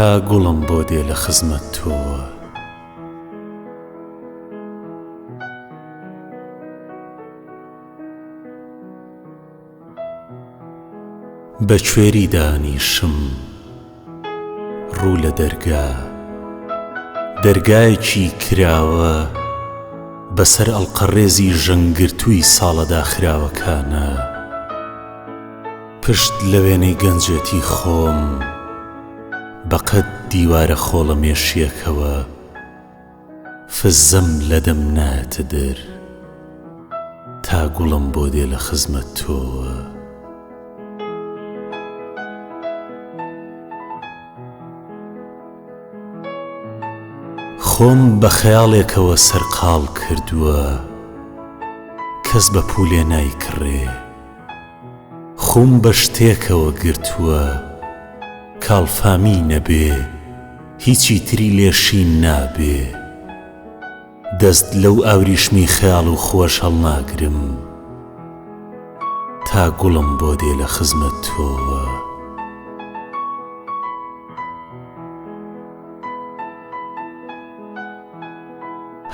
تا گوڵم بۆ دێ لە خزمەت تۆوە. بە کوێری دانیشم ڕوو لە دەرگا، دەرگایەکی کراوە بەسەر ئەڵقەڕێزی ژەنگگرتووی ساڵە داخراوەکانا. پشت لە وێنەی گەنجێتی خۆم بە قەد دیوارە خۆڵەمێشییەکەوە فززەم لە دەم نایەتە دەر تا گوڵم بۆ دێ لە خزمەت تۆوە. خۆم بە خەیاڵێکەوە سەرقاڵ کردووە کەس بە پوولێ نایکڕێ. خوم بە شتێکەوە گرتووە کاڵفامی نەبێ هیچی تری لێ شین نابێ دەست لەو ئاوریشمی خەیاڵ و خوەش هەڵناگرم تا گوڵم بۆ دێ لە خزمەت تۆوە.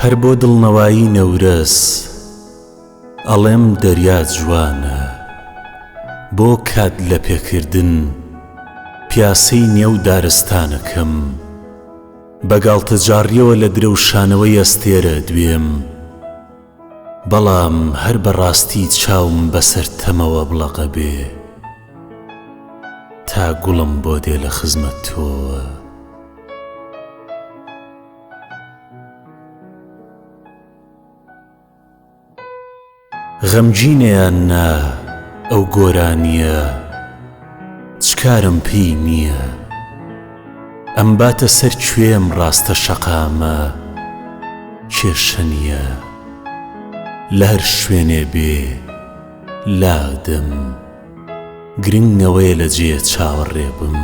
هەر بۆ دڵنەوایی نەورەس. ئەڵێم دەریا جوانە بۆ کات لە پێکردن پیاسەی نێو دارستانەکەم بە گاڵتەجاڕیەوە لە درەوشانەوەی ئەستێرە دوێم بەڵام هەر بە ڕاستی چاوم بەسەر تەمەوە بڵەقە بێ تا گوڵم بۆ دێ لە خزمەت تۆوە. غەمگینە یان نا ئەو گۆرانییە چ کارم پێی نییە ئەمباتە سەر کوێم ڕاستە شەقامە کێشە نییە لە هەر شوێنێ بێ لادەم گرنگ ئەوەیە لە جێ چاوەڕێ بم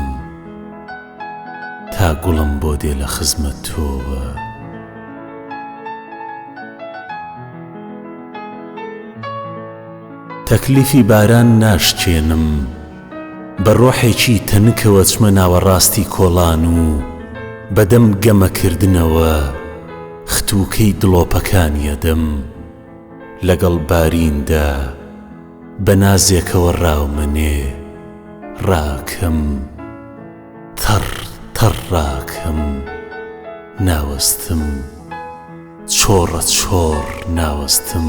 تا گوڵم بۆ دێ لە خزمەت تۆوە. تەکلیفی باران ناشکێنم، بە ڕۆحێکی تەنکەوە چمە ناوەڕاستی کۆڵان و بە دەم گەمەکردنەوە ختووکەی دڵۆپەکانی ئەدەم لەگەڵ باریندا بە نازێکەوە ڕاومەنێ ڕاکەم تەڕ تەڕ ڕاکەم ناوەستم چۆڕە چۆڕ ناوەستم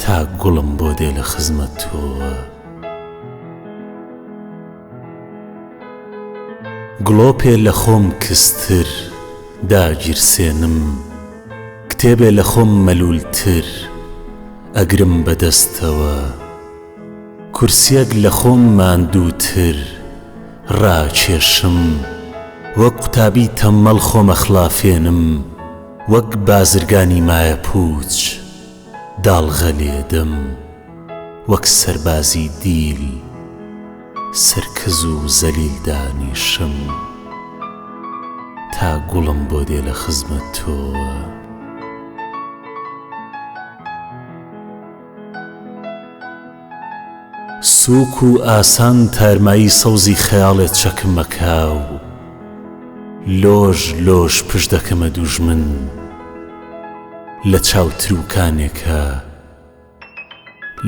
تا گوڵم بۆ دێ لە خزمەت تۆوە. گڵۆپێ لە خۆم کزتر داگیرسێنم کتێبێ لە خۆم مەلوولتر ئەگرم بە دەستەوە. کورسیەک لە خۆم ماندووتر ڕاکێشم وەک قوتابی تەممەڵ خۆم ئەخڵافێنم وەک بازرگانی مایەپووچ داڵغە لێدەم وەک سەربازی دیل سەرکز و زەلیل دانیشم تا گوڵم بۆ دێ لە خزمەت تۆوە. سووک و ئاسان تارمایی سەوزی خەیاڵێ چەکم ئەکا و لۆژ لۆژ پشت دەکەمە دوژمن لە چاو تروکانێکا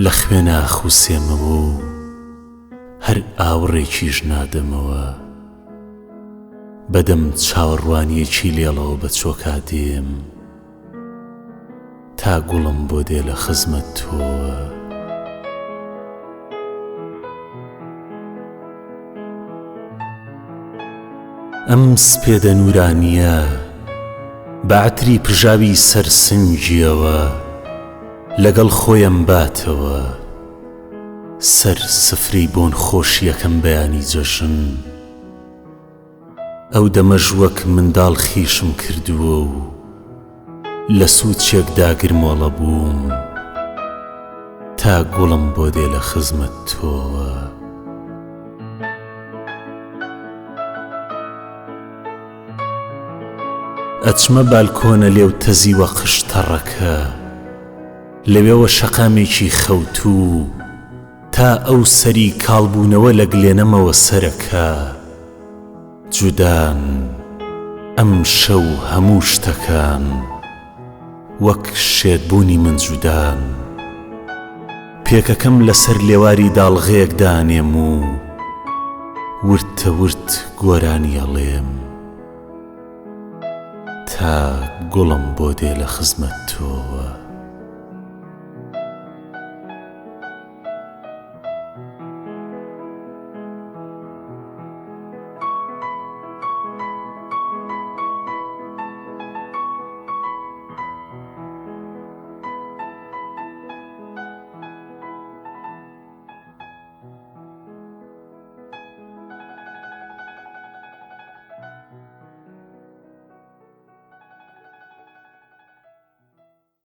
لە خوێنا ئەخوسێمەوە و هەر ئاوڕێکیش نادەمەوە بەدەم چاوەڕوانییەکی لێڵەوە بە چۆکا دێم. تا گوڵم بۆ دێ لە خزمەت تۆوە. ئەم سپێدە نوورانییە بە عەتری پژاوی سەر سنگیەوە لەگەڵ خۆیم باتەوە سەر سفرەی بۆن خۆشیەکەم بەیانی جەژن. ئەو دەمەش وەک منداڵ خیشم کردووە و لە سووچێکدا گرمۆڵە بووم تا گوڵم بۆ دێ لە خزمەت تۆوە. ئەچمە بالکۆنە لێو تەزیوە قژ تەڕەکە، لەوێوە شەقامێکی خەوتوو تا ئەو سەری کاڵبوونەوە لە گلێنەمەوە سەرەکە. جودان ئەمشەو هەموو شتەکان وەک شێتبوونی من جودان. پێکەکەم لەسەر لێواری داڵغەیەک دانێم و ورتە ورت گۆرانی ئەڵێم تا گوڵم بۆ دێ لە خزمەت تۆوە.